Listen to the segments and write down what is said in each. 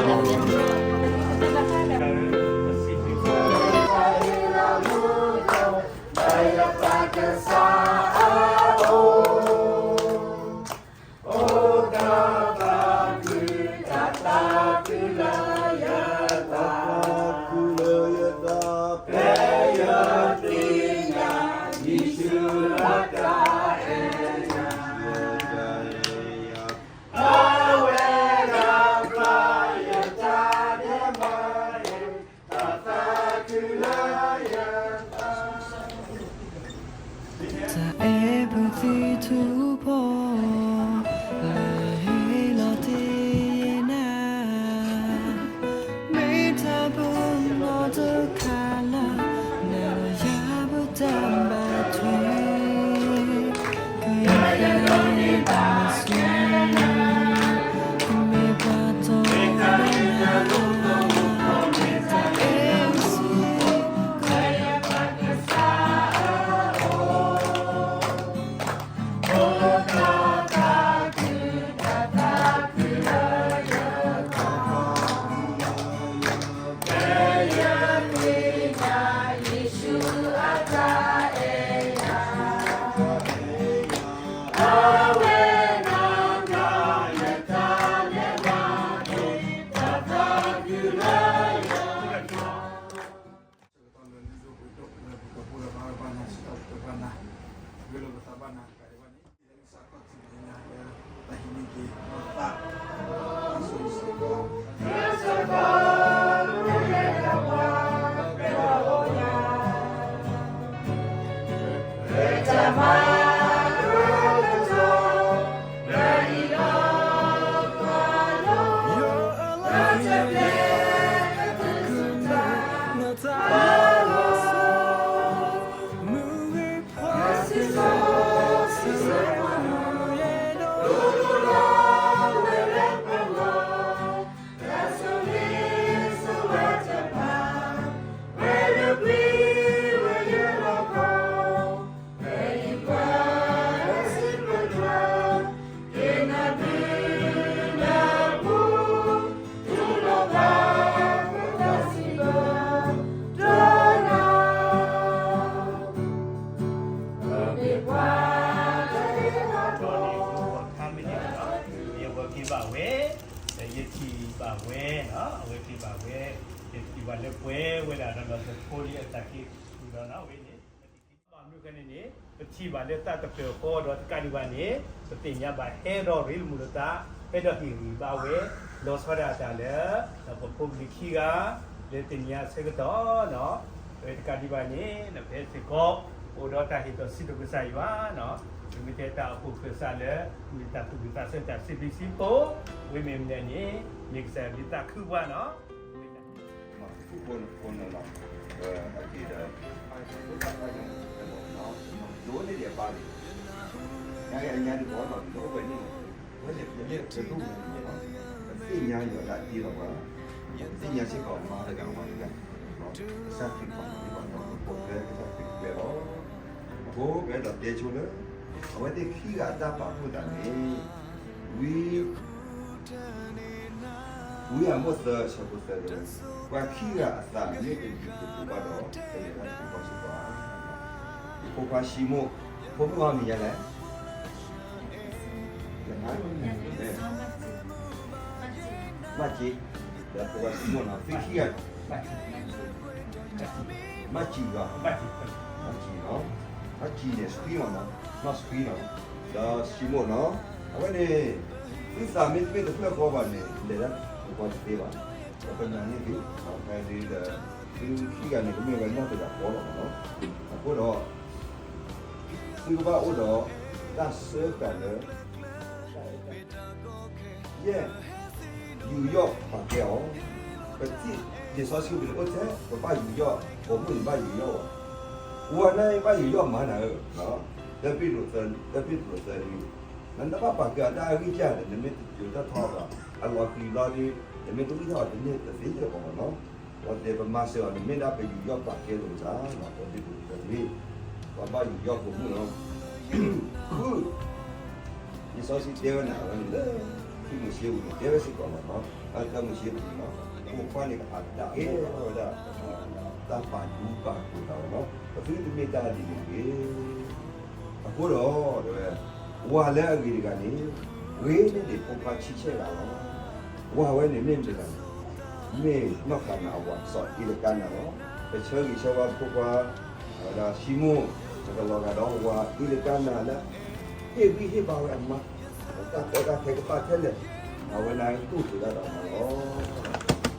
တၢ်အဲၣ်ပူၤသံထူဖိ လၢဟ့ၣ်လီၤတ့ၢ်ယနၤ, မ့ၢ်တၢ်ပနီၣ်တခါလၢ နၤဒီးယၤပတၢ်ဘၣ်ထွဲ ကယဲၢ်တၢ်မ့ၢ်စူ မ့ၢ်ပှၤတီဒီးနၤ မ့ၢ်တၢ်အဲၣ်စ့ ယဝဲက့ၤဘၣ်ဝဲ, ယထံၣ်ဘၣ်ဝဲ, အဝဲက့ၤဘၣ်ဝဲ, ယထံၣ်ဘၣ်လၢပှဲၤဝဲဒၣ်ဒီးလီၤသကိးလံအတၢ်က့ၤဆူၣ်ဒီးနီၤဝဲန့ၣ် ဘၣ်မနုၤဃိန့ၣ်န့ၣ် ပထံၣ်ဘၣ်လၢသးတပၢၤဃီဒီးတကးဒံးဘၣ်န့ၣ် ပသ့ၣ်ညါဘၣ်ဟဲဒီးရ့လမုၢ်လၢသး ဟဲဒီးဟ့ၣ်ဂံၢ်ဘါဝဲ လီၤဆီဒၣ်တၢ်လၢ ပဖိပလံၤခံဂၤ လၢတနံၤအဆၢကတီၢ်နီၤ အဝဲတကးဒံးဘၣ်န့ၣ် ပဟဲစ့ၢ်ကီး အိၣ်ဒီးတၢ်ဟ့ၣ်သးစံးထီၣ်ပတြၢၤကစၢ်ယွၤနီၤ ပမ့ၢ်တဲတၢ်အိၣ်ဖှိၣ်ခၢၣ်စးလၢ မ့ၢ်တၢ်သူၣ်ဝံၣ်သးဆၢတၢ်စံးဘျုးစံးဖှိၣ် ဝဲမ့ၢ်မနုၤန့ၣ် မ့ၢ်ကစၢ်ယွၤဘျုးသးခုပှၤနီၤ မ့ၢ်တၢ် မၤသကိးဖိန့ၣ်ဖိန့ၣ်လီၤ, အက့ၤဒီး ဒိၣ်န့ၢ်ဒံးအပၢ်န့ၣ်, ညါအံၤအညါဒံးဘၣ်လီၤ နအိၣ်ဝဲန့ၣ်, ဝဲန့ၣ်ပယဲၢ်တဒူၣ်န့ၣ်လီၤ, ပသ့ၣ်ညါယွၤဒၣ်တ့လီၤပှၤ, ပသ့ၣ်ညါစ့ၢ်ကီးမၤတဂၤမၤတဂၤ, ကစၢ်ခရံာ်ကီၢ်န့ၣ် ပှၤဒီးပဖိၣ်ကျဲကစၢ်ခရံာ်ကျဲလီၤ, အဃိပအဲၣ်ဒိးတဲဆိလၢ အဝဲသ့ၣ်ခံဂၤအတၢ်ပာ်ဖှိၣ်သးန့ၣ်, ဝံ ဝံအမိၣ်သၢဆၢဖိသၢတဲဝဲ, ပှၤခံဂၤအသးမ့ၢ်တယံၤတပူၤဘၣ်ဒီး ကလဲၤတၢ်တပူၤဃီစ့ၢ်ကီးဧါ. ဖိခွါၡံမိၣ်, ဖိမုၣ်အီၤမံၤဒ်လဲၣ်, မၢ်စ့, ဒီးဖိခွါၡံမိၣ်နီၤ သုခံဂၤ မၢ်စံၣ်လီၤ, မၢ်စံၣ်နီၤ, မၢ်စံၣ်န့ၣ် စှံမးနီၤ, မၢ်စှံနီၤ, ဒီးၡံမိၣ်နီၤ, အဝဲန့ၣ် သုသးမ့တမ့ၢ်တဖျၢၣ်ဃီဘၣ်န့ၣ် လဲၤတၢ်တပူၤဃီတသ့ဘၣ်, ဒီးပနာ်န့ၢ်သု, ဖဲဒ်ဒီး သုခံဂၤန့ၣ် ကမ့ၢ်ဝဲနီၢ်တဂၤဃီလီၤမးနီၤ, အဃိဒီး သုကဘၣ်အိၣ်ဒီး တၢ်စၢဃာ်လၢ ယဲၢ်, ယူးယီၣ်ပာ်ကဲအီၤ, ပထံၣ်လံာ်စီဆှံပူၤန့ၣ်အိၣ်ထဲ ပဘၣ်ယူးယီၣ်, ပိာ်မုၣ်န့ၣ်ဘၣ်ယူးယီၣ်အီၤ, ပဝဲန့ၣ်ဘၣ်ယူးယီၣ်မၤနၤဧၢ, တၢပ့းတရူးသၢ, တၢပ့းတရူးသၢနွံ, နဘၣ်ပာ်ကဲအီၤတၢ်အဂံၢ်စၢ်န့ၣ် နမ့ၢ်တယူးတၢ်ထီၣ်ဘၣ်, အလီၤဃံၤလီၤဒီး နမ့ၢ်တဂံၢ်ထီၣ်ဘၣ်တန့ၢ်တသ့ယဲၢ်ဘၣ်မးနီၤ, ဒီးတဲပမၤစၢၤအီၤ နမ့ၢ်ဒၣ်ပယူးယီၣ်ပာ်ကဲလိာ်သး, တၢပ့းတရူးသၢနွံ, ပဘၣ်ယူးယီၣ်ပိာ်မုၣ်လီၤ, ဃု လံာ်စီဆှံတဲဝဲန့ၣ် အဝဲန့ၣ်လၢ မုၢ်ဆ့ပူၤန့ၣ် တဲဝဲစ့ၢ်ကီးလီၤနီၤ, အတၢ်မုၢ်ဆ့ပူၤနီၤ, ဖိခွါန့ၣ်ကအတၢ်အဲၣ်ဝဲဒၣ် တၢ်ပာ်ဒူပာ်ကိၢ်တၢ်ဝဲနီၤ, ပသုတမ့ၢ်တၢ်ဒ်န့ၣ်တဂ့ၤ. အဃိဒီး တဲဝဲ, ဝၤလၢအဂ့ၤတဂၤန့ၣ် ဂ့ၤန့ၢ်ဒံးဖိခွါဆံဆဲၣ်ဂၤလီၤ. ဝၤဝဲန့ၣ်မ့ၢ်မတၤတဂၤလဲၣ်, မ့ၢ်နီၢ်ဃၤနၤအဝၤစီၤအ့လကါနၤလီၤ. ပဆၢဂ့ၤဆၢဝါဖိခွါ အဝဲဒၣ်ၡံမိၣ် နကလီၤဂာ်ဒီးဝၤအ့လကါနၤလၢ ဟ့ၣ်ဂံၢ်ဟ့ၣ်ဘါဝဲအမါ တၢ်ကီတၢ်ခဲကပာ်ခဲလၢာ်, အဝဲန့ၣ်တူၢ်တၢ်ဒီးမၤလီၤ.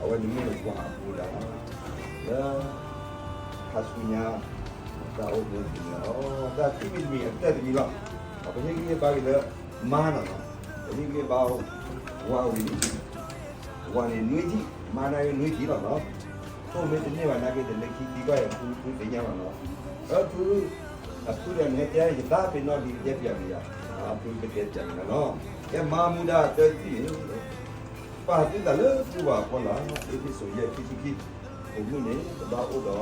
အဝဲန့ၣ်မ့ၢ်ဝၤအမူဒါ လၢ ခါဆူညါ တၢ်အိၣ်မူဒ်န့ၣ်လီၤ. တၢ်ခံမံၤတမံၤအကတၢၢ်တမံၤလီၤ. ပဟ့ၣ်ဂံၢ်ဟ့ၣ်ဘါက့ၤလၢ မါနီၤနီၤ, ပဟ့ၣ်ဂံၢ်ဟ့ၣ်ဘါ ဝၤဝံၤလံ ဝၤန့ၣ်နွံထံၣ်, မါန့ၣ်နွံထံၣ်လီၤနီၤ. သိၣ်မ့ၢ်တန့ၢ်ဘၣ်နာ်က့ တလၢခံသံကွၢ်ယၤဖု ဖုသ့ၣ်ညါလီၤနီၤ. အဖု အဖုဒီးနဟဲတဲယသးပ့ၤနီၣ်ဒ်ယတဲပျးက့ၤယၤ, အဖုကတဲပျးက့ၤနၤနီၤ. ကဲမါမူဒါတၢ်တထံၣ်န့ၣ် ပာ်သုသးလၢသုဝၤအဖီလာ်, အ့းဖ့းစူး ယဲၢ် ခံဆံခံ, ပိာ်မုၣ်န့ၣ် တဘၣ်အိၣ်ဒီး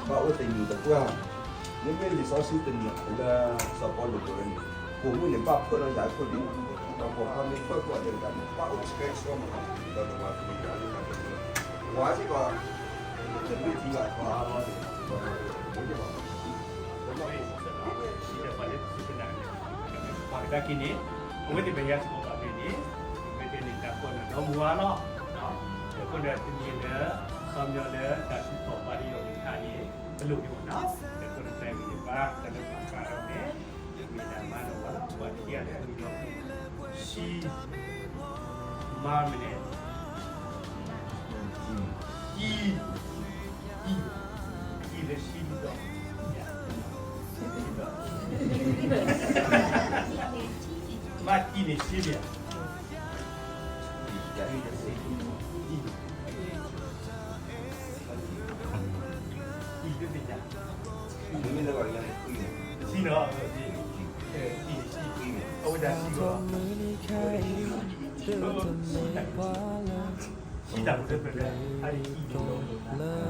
ဘၣ်အိၣ်တညူးတပှၢ်, မ့မ့ၢ်လံာ်စီဆှံတနီၤလၢစီၤပီလူးတဲဝဲန့ၣ်, ပိာ်မုၣ်န့ၣ် ဘၣ်ဖၢၣ်လီၤယၤအခိၣ်ဒံး, ဒီးပိာ်ခွါမ့ၢ်ဖၢၣ်ဃီအီၤဒဲးတဂၤန့ၣ် ဘၣ်အိၣ်ဆှဲဆှီမးလီၤ, ဒီးတဝၤတမံၤတဂၤလၢတၢ်တမံၤ, ဝၤစ့ၢ်ကီး တမ့ၢ်ထံဘၣ်ခွါလီၤ, ပှၤကဒါက့ၤန့ၣ် အဝဲသ့ၣ်ပယါစ့ၢ်ကီးဘၣ်ဖဲန့ၣ်, မ့ၢ်တဲန့ၣ်တၢ်ကီၢ်န့ၣ်ဒီမါဝၤလီၤ, အဃိဒီးတမံၤလၢ စီၤပီလူးလၢတၢ်ထုကဖၣ်ဘၣ်ဒီးယီၤက့ၤခါန့ၣ် တလိၣ်ဒံးဘၣ်နီၤ, အဃိဒီးတၢ်ဂ့ၢ်န့ၣ်ဘၣ်တၢ်လၢပာ်ဖျါထီၣ်န့ၣ် မ့ၢ်ဒၣ်မါဒီးဝၤလီၤ, ပှၤခံဂၤလၢအမံၤလီၤ, ဆံ မါမနုၤလဲၣ်, အံၤ, အံၤ, အံၤလၢဆံဒ်သိး, မါအံၤန့ၣ်ဆံ, အံၤ, အံၤ, အံၤ, ဆံနီၤ, အံၤ, အံၤ, အဝဲဒၣ်ဆံလီၤ, ဆံတၢ် ဆံတၢ်ပတပလၢ အအံၤလီၤ,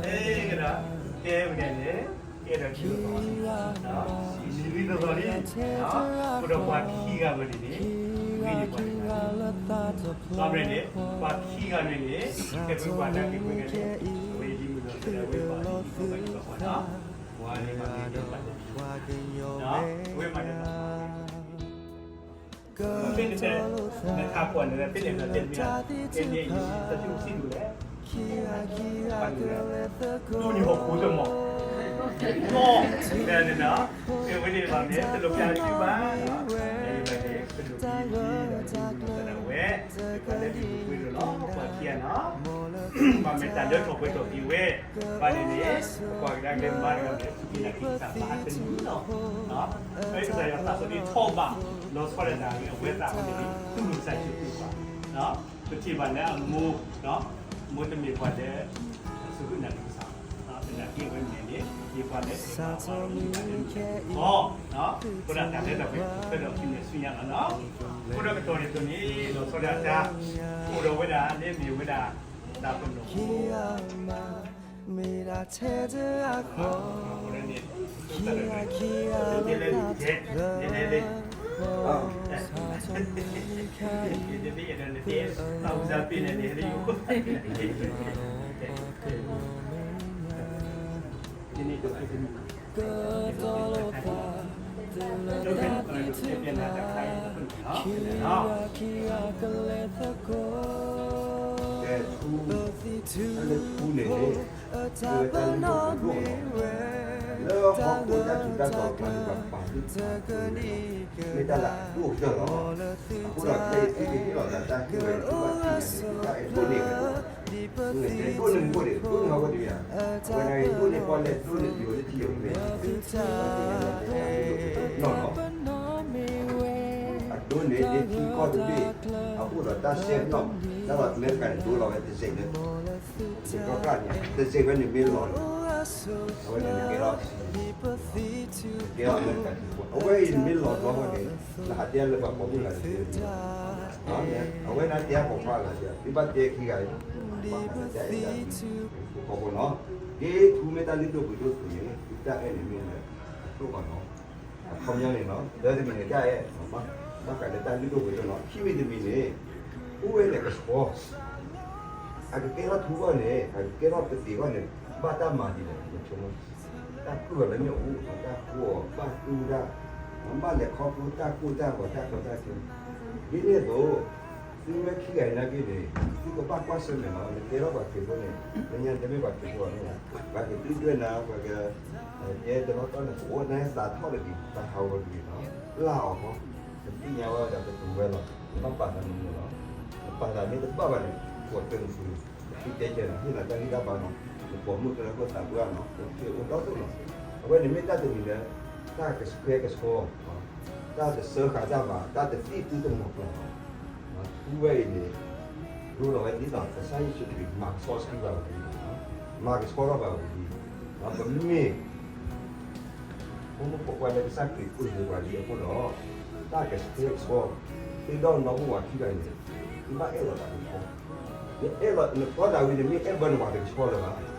အဲၣ်ကဒီး, ကဲဝဲဒၣ်န့ၣ်, ကဲဒီးခံလီၤ, မံၤလံသီသီလံ, အဃိဒီးပှၤခံဂၤဝဲန့ၣ်န့ၣ်, ဂ့ၢ်န့ၢ်ပှၤတဂၤ, ဘၣ်မနုၤန့ၣ် ပှၤခံဂၤန့ၣ်န့ၣ်, ကဲဝဲပှၤတၢ်က့ၤဝဲန့ၣ်, အဝဲယံၤမုၢ်ဒီး အဝဲပှၤလံၤဖိဘၣ်ယံၤဘၣ်ပှၤနီၤ, ပှၤန့ၣ်ဘၣ်မ့ၢ်န့ၣ်ဘၣ်တမံၤ, အဝဲမၤန့ၣ် ဖဲန့ၣ် နထးကွၢ်န့ၣ် ဖဲန့ၣ်ဒီးတဲမ့ၢ်ဧါ, တဲန့ၣ် တၢ်စုစံဒူၣ်လဲၣ်, ဒူၣ်န့ၣ်ဟီၣ်ခိၣ်တမီၢ်, မီၢ်, ဖဲန့ၣ်နီၤ, ကဲဝဲန့ၣ်ဘၣ်န့ၣ် တလိၣ်ပျၢ်စုဘၣ်, ကဒိၣ်ကံဒိၣ်ကံဒိၣ်ကံဒိၣ်ဝဲ, ပှၤလၢဒ်ပူၤကွံာ်ဒိၣ်လီၤ ပှၤခံဂၤနီၤ, ဘၣ်မ့ၢ်တၢ်လၢထီၣ်ပှဲၤထီၣ်က့ၤဝဲ, ဘၣ်န့ၣ်န့ၣ် ပကွၢ်ကဒါက့ၤမါတဂၤန့ၣ် ပက့ၤနာ်က့ၤတၢ်ဘၣ်တနံၤနီၤ, ဖဲကစၢ်ယွၤသးစီဆှံထီၣ်ဘၣ် လီၤဆီဒၣ်တၢ်ဂ့ၢ်အဝဲသ့ၣ်အံၤန့ၣ် တူၢ်လိာ်ကစၢ်ယ့ၣ်ၡူးခရံာ်ဘၣ်, ပထံၣ်ဘၣ်လၢအမိၢ်, မိၢ်တမ့ၢ်ပှၤလၢ အစူၢ်က့ၤနာ်က့ၤကစၢ်, သနာ်က့အဝဲန့ၣ်န့ၣ် မ့ၢ်ပှၤလၢအဲၣ်ဘၣ်အမါဒီးမုၣ်ကၤလၢမုၢ်ကၤလံၤဃီ, အဃိဒီးတၢ်လၢတၢ်ပှဲၤ ပှဲၤဒီးခံန့ၣ်ဆူညါလီၤနီၤ, အဃိဒီးကတီၢ်န့ၣ်အသိးန့ၣ် လီၤဆီဒၣ်တၢ် အိၣ်ဒီးဝဲဒၣ်လၢမ့ၢ်ဝဲဒၣ် တၢ်ပနီၣ် မ့ၢ်ဒၣ်ထဲတဂၤဃီ, ခံဂၤခံဂၤလၢတၢ်တၢ်တၢ်, ကတီၢ်လီၤသး, ခံဂၤခံဂၤကလဲၤသကိး, ကဲထူ, လၢထူန့ၣ်န့ၣ် မ့ၢ်ဝဲတၢ်လုၢ်ဒိၣ်ပှ့ၤဒိၣ်နီၤ, လၢဟီၣ်ခိၣ်တၢ်ထူးတၢ်တီၤပှၤလုၢ်ပှၤပာ်ဒိၣ်ပှၤဒိၣ်န့ၣ်လီၤ, မ့ၢ်တၢ်လၢအဒိၣ်ကတၢၢ်လီၤ, အဃိဒီးခဲအံၤသုကဟ့ၣ်လီၤသးတၢ်ဟ့ၣ်ဝဲန့ၣ် သုဘၣ်သ့ၣ်ညါန့ၣ် တၢ်အဲၣ်ဒိၣ်န့ၢ်ဝဲဒိၣ်, ဒိၣ်န့ၢ်ဒိၣ်န့ၢ်မ့ၢ်အိၣ်ဒံး, အဝဲဒၣ်အံၤဒိၣ်န့ၢ်ပီၣ်လဲၣ် ဒိၣ်န့ၢ်ပယီၤလၢထံယိာ်န့ၣ်, ဘၣ်သ့ၣ်ညါန့ၣ် တၢ်အဲၣ်ဒိၣ်န့ၢ်နီၢ်နီၢ် အဒိၣ်န့ၢ်ဒ့ထံကီၢ်တဘ့ၣ်, အအိၣ်ဒီးတၢ်စဲနီၣ်, တၢ်လီၤကျဲတခါန့ၣ် ဒိလီၤဝဲတစဲးလၢ တကီၢ်ကျၢ်န့ၣ် တစဲးဝဲန့ၣ်မ့ၢ်လီၤန့ၣ်, အဝဲန့ၣ်ကဲလီၤ, ကဲလီၤလၢတၢ်ဒ်အံၤ, အဝဲအံၤန့ၣ်မ့ၢ်လီၤဘျီဃီန့ၣ်, နဟးတဲလၢပှၤပိာ်မုၣ်ဂၤန့ၣ်, အဝဲန့ၣ်တဲပိာ်ခွါဂၤန့ၣ်, သုဘၣ်တဲခံဂၤအံၤ, ပှၤတၢ်အဲၣ်တၢ်ကွံ, ခီဖျိနီၤ, ဒ့ထူမ့ၢ်တၢ်လုၢ်ဒိၣ်ပှ့ၤဒိၣ်အသိးန့ၣ် သုတၢ်အဲၣ်န့ၣ်မ့ၢ်လၢအဒိၣ်ဘၣ်နီၤ, အခီပညီန့ၣ်နီၤ, လၢတမံၤန့ၣ်တၢ်အဲၣ်နီၤ, ဘၣ်ဃးလၢတၢ်လုၢ်ဒိၣ်ပှ့ၤဒိၣ်နီၤ ခံမံၤတမံၤန့ၣ် အိၣ်ဝဲလၢကဆှီ အကကဲထီၣ်ထူအဂီၢ်န့ၣ် အကကဲထီၣ်ပသံးအဂီၢ်န့ၣ် ဘၣ်တၢ်မၤဒ်လဲၣ် နဆိကမိၣ် တၢ်ဃုအီၤလၢမ့ၣ်အူ တၢ်ဃုအီၤ ဘၣ်သူတၢ် ဘၣ်လဲၤခီဖျိတၢ်ကိၢ်တၢ်ဂီၤ တၢ်ကီတၢ်ခဲ ဒ်န့ၣ်အသိး သုဝဲခံဂၤအံၤနာ်က့န့ၣ် သုကဘၣ်ကွၢ်ဆၢၣ်မဲာ်လီၤ နကဲထီၣ်ပှၤခရံာ်ဖိန့ၣ် လၢညါတမ့ၢ်ပှၤခရံာ်ဖိဘၣ် ပှၤကဒုၣ်ဒွဲၣ်နၤ ပှၤက ကဲတဘျီတခီၣ်န့ၣ် ပအိၣ်နသးထီၣ်တဂ့ၤ သးဟးဂီၤတဂ့ၤနီၤ ပျၢ်အီၤဃီ ပသ့ၣ်ညါဝဲဒီးပတုၤဝဲလီၤ ပဘၣ်ပာ်သးမုာ်မုာ်လီၤ ပပာ်သးမ့ၢ်တဘၣ်ဘၣ်န့ၣ် ကွၢ်ကၢၢ်ကစူၤ ပသ့ၣ်တဲကဲနီၤ ဟ့ၣ်နၤတၢ်ဂံၢ်တၢ်ဘါနီၤ နပိာ်မုၣ်ကရၢခိၣ်သးပှၢ်နီၤ ပဟ့ၣ်အိၣ်ဒီသိးနီၤ အဝဲန့ၣ်မ့ၢ်တၢ်တမံၤလၢ တၢ်ကဆှဲကဆှီ တၢ်တစၢဃာ်တၢ်ဘၣ် တၢ်တသံၣ်သူတမီၤကျီၤဘၣ် ထူဝဲအံၤန့ၣ် ဒိလီၤဝဲဒ်သိးကစၢ်ယ့ၣ်ၡူးခရံာ်မၤကဆှီစ့ၢ်ကီးပှၤဝဲဒၣ်လီၤ မၤကဆှီထီၣ်ပှၤဝဲဒၣ်လီၤ ပမ့ၢ် ဖိမုၣ်ဖိခွါလၢကစၢ်ခရံာ်အုၣ်န့ၢ်ပှၤလံအဃိဒီး တၢ်ကဆှဲကဆှီ သုဒီနီၢ်ဖိဝၤခံဂၤန့ၣ် သုဘၣ်အဲၣ်လီၤသးတကဆှီ နအဲၣ်လီၤ နဖျီသးဝံၤန့ၣ် မ့ၢ်အဲၣ်ဘၢနဝၤတကဆှီလၢၤဘၣ် နဖျီသးဝံၤ မ့ၢ်အဲၣ်ဘၢနမါတကဆှီ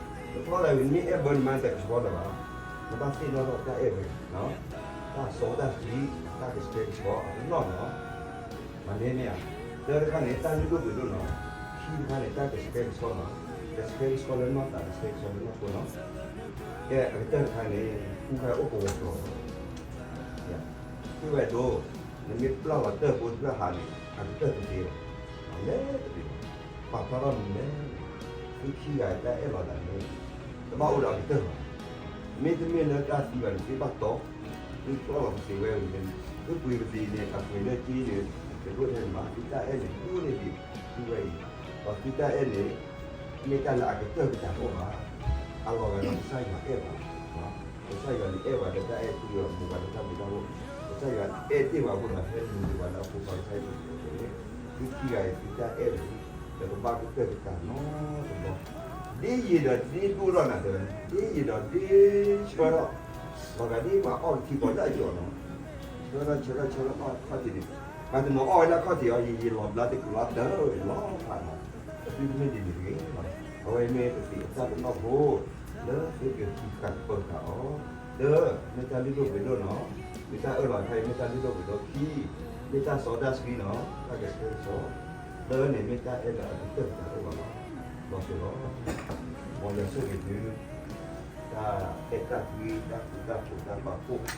လၢၤဘၣ် နဘၣ်သ့ၣ်နီၣ်ထီၣ်တၢ်အဲၣ်ဝဲ တၢ်စီတၢ်ဆှံ တၢ်ကဆှဲကဆှီအနီၢ်နီၢ် မၤန့ၢ်မ့ၢ်ဧါ တၢတခါန့ၣ် တၢ်လုၢ်ဒိၣ်ပှ့ၤဒိၣ်နီၤ ခံတခါန့ၣ် တၢ်ကဆှဲကဆှီနီၤ ကဆှဲကဆှီလၢနီၢ်သး ကဆှဲကဆှီလၢနီၢ်ခိနီၤ ကဲ အကတၢၢ်တခါန့ၣ် ဃုခါအိၣ်ကဝီၤကျီၤ ဃုဝဲဒိၣ် နမ့ၢ်ပျၢ်လီၤတၢၢ်ဖိတဖျၢၣ်ဟးန့ၣ် အကတၢၢ်တသ့ဘၣ် လဲၤတသ့ဘၣ် ပာ်ဖျါထီၣ်မနုၤလဲၣ် သုခံဂၤတၢ်အဲၣ်လီၤသးန့ၣ် တဘၣ်အိၣ်ဒီးအကတၢၢ်ဘၣ် မ့တမ့ၢ်လၢတၢ်သံဘၣ်န့ၣ် သုဘၣ်တီ သုပျၢ်လီၤပသံးဝဲန့ၣ် သုပှ့ၤပသံးန့ၣ် အပှ့ၤလၢက့န့ၣ် တဒိၣ်ထဲန့ၣ်ဘၣ် သုတၢ်အဲၣ်န့ၣ် ဒိၣ်န့ၢ်ဒံး သုဝဲအံၤ ဒီးသုတၢ်အဲၣ်န့ၣ် မ့ၢ်တၢ်လၢအကတၢၢ်ကတၢၢ်အိၣ်ဘၣ် အလီၤဂာ်ဒီးကစၢ်ယွၤအဲၣ်ပှၤ ကစၢ်ယွၤန့ၣ်အဲၣ်ပှၤလၢတၢ်အဲၣ်သုဒီးမူပှၤလၢတၢ်မူတၢ်အိၣ် ကစၢ်ယွၤအဲၣ်တ့ၢ်ပှၤအဃိဒီး ဟဲနုာ်န့ၢ်ပှၤလၢအဖိခွါကစၢ်ယ့ၣ်ၡူးခရံာ်အအိၣ်န့ၣ် သုခံဂၤအံၤသုတၢ်အဲၣ်န့ၣ် တကဘၣ်ကတၢၢ်ကတၢၢ်နီတဘျီ ဒ်ယံာ်ဒီးဒ်ဒိၣ်ထီၣ်နၤတဲဝဲ ဒ်ယံာ်ဒီးဒ်ဆၢထီၣ် လီၤဂာ်ဒ်ပှၤအီၣ်ကသံၣ်ဘီလၢအယိာ်နီၤ ဆၢထီၣ်ဆၢထီၣ်ဆၢထီၣ်အီၣ်ခီၣ်ထံးန့ၣ် ပှၤတနီၤအီၣ်ဝဲလၢခီၣ်ထံးအီၤ ယံာ်ယံာ်လီၤဘျါတကူးလီၤတၢၢ်ဝဲလီၤဖးနီၤ အသုတမ့ၢ်ဒ်န့ၣ်တဂ့ၤ အဝဲမ့ၢ်ပသံးအတၢ်ပနီၣ်ဖိ လၢသုကဟံးဃာ်ပၢၤဃာ်အီၤ လၢ မ့ၢ်တၢ်လုၢ်ဒိၣ်ပှ့ၤဒိၣ်နီၤ မ့ၢ်တၢ်အၢၣ်လီၤတခါအံၤ မ့ၢ်တၢ်လုၢ်ဒိၣ်ပှ့ၤဒိၣ်ခံ မ့ၢ်တၢ်စီတၢ်ဆှံနီၤ တၢ်ကဆှဲကဆှီ သၢန့ၣ်မ့ၢ်တၢ်အဲၣ်လၢအကတၢၢ်ကတၢၢ်အိၣ်ဘၣ်လီၤ လီၤစိၤလီၤ မ်ယွၤဆိၣ်ဂ့ၤသု တၢ်အဲၣ်တၢ်ကွံ တၢ်ဃူတၢ်ဖိးတ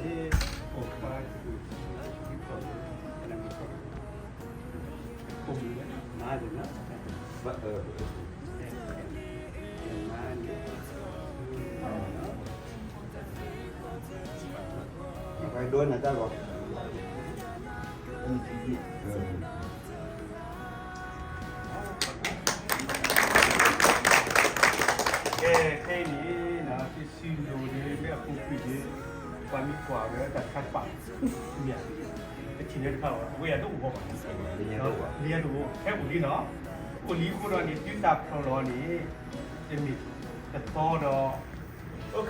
ၢ်ပာ်ဖှိၣ် လၢကစၢ်ခရံာ် ပဒိးနတၢ်ဂီၤ ကဲ ခဲအံၤန့ၣ် သုစံးဘျုးဒ်မ့ၢ်အပူၤကွံာ်ဒ် ပှၤမ့ၢ်ကွၢ်ဝဲတၢ်တခါတပၤ မ့ၢ် တထံၣ်န့ၣ်တခါလီၤ အဝဲအတအိၣ်ဘၣ် လၢယတအိၣ် ခဲအိၣ်လံနီၤ အိၣ်လံအဃိဒီးန့ၣ် သုတၢ်ဖျီလီၤန့ၣ် တမ့ၢ်တသီဒီး အိၣ်ခီမ့ၢ်ယသီ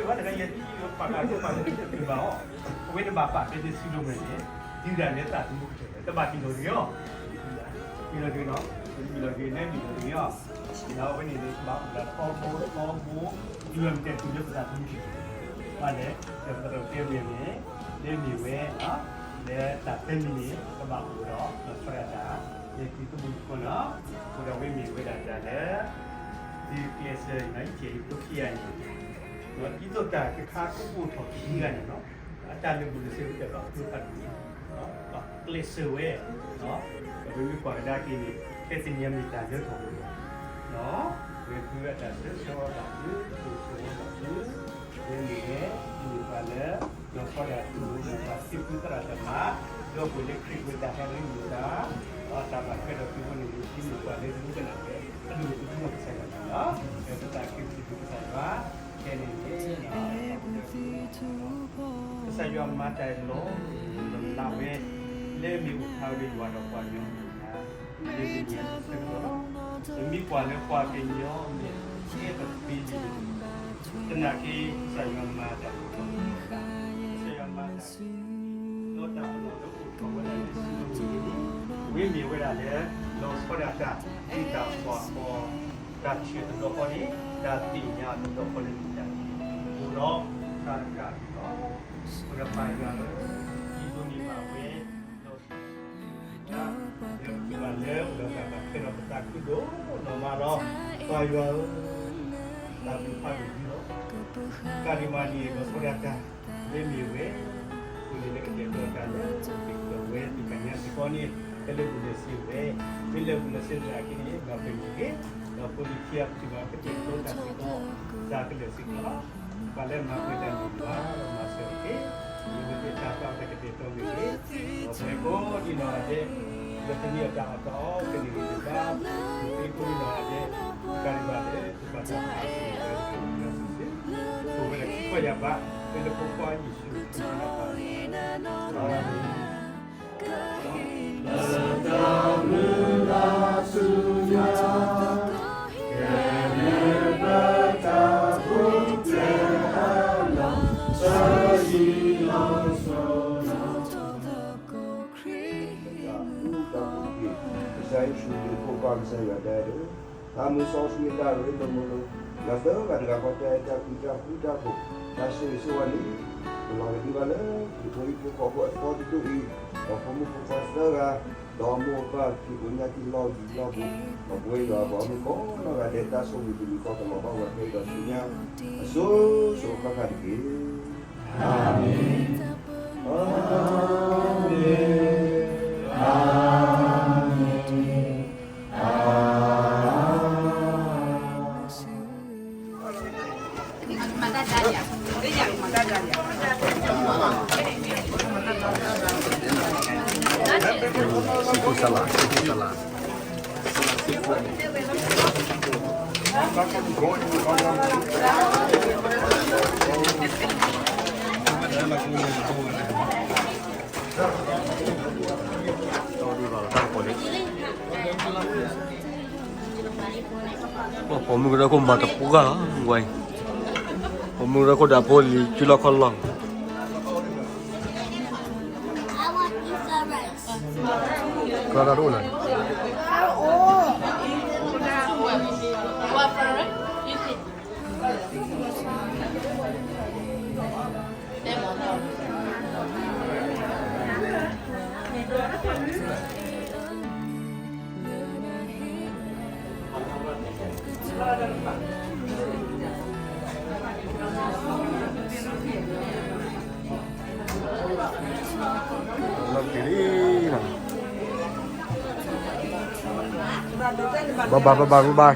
တက့ၢ်ဘၣ် တခါယသံပာ်ဃာ်ပာ်ဃာ်တဘၣ်အီၤ အဝဲန့ၣ်ဘၣ်ပာ်ဖဲန့ၣ်စံးဘျုးမ့ၢ်န့ၣ် ဒုးဒၣ်နဲသးသမူကတၢၢ် တဘၣ်တံၢ်လီၤတဂ့ၤအီၤ တံၢ်လီၤတဂ့ၤနီၤ တံၢ်လီၤတဂ့ၤ နဲတံၢ်လီၤတဂ့ၤအီၤ ဒီးအဝဲန့ၣ်န့ၣ် ဘၣ်အိၣ်ဒီးထီဘိထီဘိ ဒုးအီၤမ့ၢ်တဲတုၤလၢပသးသမူကတၢၢ် ဘၣ်လဲၣ် ဒီးပသးဒီးတဲဝဲန့ၣ် လၢမ့ၢ်ဝဲ လၢတၢ်သၢမံၤန့ၣ် ကဘၣ်အိၣ်ဒီး လီၤဆီဒၣ်တၢ် လၢသုသမူသကိးနီၤ အဃိဒီးအဝဲမ့ၢ်ဝဲဒၣ်တၢ်လၢ သုကျဲးစၢးန့ၣ် ယကဲအံၤဒိခံဂၤန့ၣ် ဒ်သိးတၢ်တခါကအိၣ်ထီၣ်ခံဂၤန့ၣ်နီၤ အတၢ်လၢာ်ဘူၣ်လၢာ်စ့ၤအိၣ်တၢ်ဘၣ်အိၣ်ဖးဒိၣ်န့ၣ် ဘၣ်ကျဲးစၢးဝဲ ဒီးပမ့ၢ်ကွၢ်ကဒါက့ၤန့ၣ် ဖဲတနံၤအံၤမ့ၢ်တၢ်လၢထီၣ်ပှဲၤလီၤ ဝဲသုအတၢ်ဆၢဂ့ၤဆၢဝါဘၣ်သု ဆိၣ်ဂ့ၤဆၢဝါဘၣ်သု ဝဲမ့ၢ်ဝဲ မ့ၢ်ပှၤလၢ လီၤဆီဒၣ်တၢ် မ့ၢ်ပှၤစံးဘျုးသရၣ်သမါ ဒီပုၢ်ဝဲၢ်လၢခရံာ်ပူၤတၢ်ဟဲရ့မုာ်တၢ် ဒီးတၢ်ဘၣ်ထွဲဒီးသုအဃိန့ၣ် မ့ၢ်ပှၤလၢဒိကနၣ်ဝဲ အဒိၣ်ကတၢၢ်ကစၢ်ယွၤန့ၣ်လီၤ လၢပသးခုစံးဘျုးကစၢ်ယွၤ ခဲန့ၣ်န့ၣ် ကစၢ်ယွၤမၤတၢ်လီၤ လီၤလးဝဲ လၢမ့ၢ်အိၣ်ဖျါဝဲလၢယွၤဒီးပှၤကညီအမဲာ်ညါ လၢတနံၤအံၤဆၢကတီၢ်လီၤ ပမ့ၢ်ကွၢ်လၢပှၤကညီအမဲာ်ညါ ကဲပသ့လံ သနာ်က့ ကစၢ်ယွၤမၤတၢ်လီၤ ကစၢ်ယွၤမၤတၢ် ဒီးတၢ်ပနီၣ်လၢအိၣ်ထီၣ်ဝဲဒၣ်လၢစံးဘျုးန့ၣ် ဝဲမ့ၢ်ဝဲဒၣ်လၢ လီၤဆီဒၣ်တၢ် ဒ်တၢ်ကွၢ်ဃီ တၢ်ဆၢတဘျီဃီန့ၣ် တၢ်သ့ၣ်ညါတဘျီဃီလၢမ့ၢ်တၢ်န့ၣ် အိၣ် ဒီးတၢ်တကးဒံးလီၤ. ပကပာ်ယွၤလၢ ဒ်သိးန့ၣ်ဘၣ်ဝဲ, ဒီး လၢပကဘၣ်လဲၤအိၣ်ဒီးတၢ်ဘၣ်ထွဲဒီးပသးခုဒိၣ်လီၤမးဒီး, ပၢ်ယွၤဧၢ, တၢ်ဘျုးဖးဒိၣ်လီၤ. ကးဒံးမးန့ၣ် ဒီးဆီဒၣ်တၢ် မ့မ့ၢ်ဝဲ အဃိန့ၣ်လၢကတဲာ်ကတီၤတၢ်လၢပကတဲာ်ကတီၤဝဲသ့ၣ်တဖၣ်ညါစ့ၢ်ကီးန့ၣ် ကလဲၤဘူၣ်လဲၤစ့ဝဲ, မ့ၢ်လဲၤဘူၣ်လဲၤစ့သနာ်က့န့ၣ် ဘၣ်ပမ့ၢ်ဂ့ၤ, ဒီးဖိလံၤခံဂၤပထံၣ်ဘၣ်ကတဲာ်ကတီၤတၢ်စ့ၢ်ကီး တၢ်ကလဲၤစ့ၢ်ကီးလီၤ. ပှၤလၢမၤပှဲၤတၢ်န့ၣ်ယွၤဒီးမၤစၢၤတက့ၢ်. ယမ့ၢ်တၢ်သးတၢ်ကတဲာ်ကတီၤမ့ၢ်ဂ့ၤ, ဒီးပှၤကိးဒံးနီၢ်ဂၤဒဲး ဒီးပမ့ၢ်အတၢ်အီၣ်တၢ်အီကန့ၢ်ဂ့ၤတဘၣ်, ပမ့ၢ်ကိးဒံးနီၢ်ဂၤဒဲး ကးဒံးဘၣ်လၢ ပဘၣ်တၢ်သးစ့ၢ်ကီး ပဝဲဒၣ်ခိၣ်ယၤဘၣ် ပလၢဖိခွါယ့ၣ်ၡူးခရံာ်အမံၤ, အၤမ့ၣ်. ကစၢ်ယ့ၣ်ၡူးခရံာ်ဖိခွါကစၢ်ယွၤဒၣ်ဧၢ, တၢ်မုၢ်စီဆှံတၢ်ရ့လိာ်မုာ်လိာ်, ယွၤသၢဂၤတဂၤဃီ တၢ်အဲၣ်တၢ်ကွံတၢ်ဃူတၢ်ဖိး, တၢ်ဆိၣ်ဂ့ၤဆိၣ်ဝါန့ၣ် ကလီၤကဒံဘၣ်လၢ ဟံၣ်ဖိဃီဖိအသီတဒူၣ်အံၤ, ဒီးဖိမုၣ်ဖိခွါသၢဂၤ, ဒီးမိၢ်ပၢ်ဖံးဖိညၣ်ထံလီၢ်ဂံၢ်လီၢ်ဘါ, ဒီးပဝဲယွၤအပှၤမုၣ်ကိးနီၢ်ဂၤဒဲး တၢ်ဆိၣ်ဂ့ၤတမံၤဃီကလီၤဘၣ်ဝဲဖဲဒီးဆူညါ အစိၤစိၤဃၣ်ဃၣ်တက့ၢ်. အၤမ့ၣ်, အၤမ့ၣ်, အၤမ့ၣ်, အၤမ့ၣ်. ပိာ်မုၣ်ကရၢခိၣ်မၤတပှၢ်လီၤ, ဝဲ, ပိာ်မုၣ်ကရၢခိၣ်ဒီးဖိလံၤ စုလီၢ်ခီၣ်လီၢ်, ကရၢတအိၣ်လၢၤ. ဘၣ်ဘၣ်ဘၣ်ဘၣ်ဘၣ်ဘၣ်.